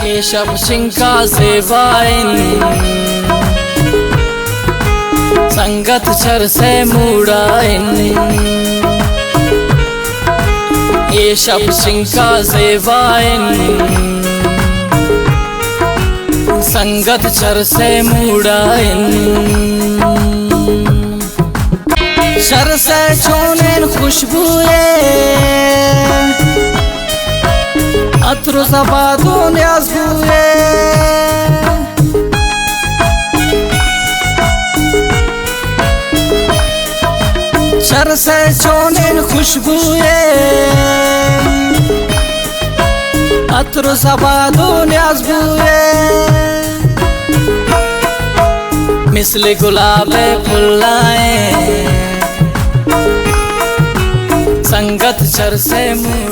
اے شپ شنکا زیبا انت، سنگت چرس ءِ موڈا انت۔ اے شپ شنکا زیبا انت، سنگت چرس ءِ موڈا انت۔ چرس ءِ چونیں خوشبوئے، عطر و زباد و نیاز بوئے۔ چرس ءِ چونیں خوشبوئے، عطر و زباد و نیاز بوئے۔ مثل گلاب ءِ پھلائیں، سنگت چرس ءِ موڈا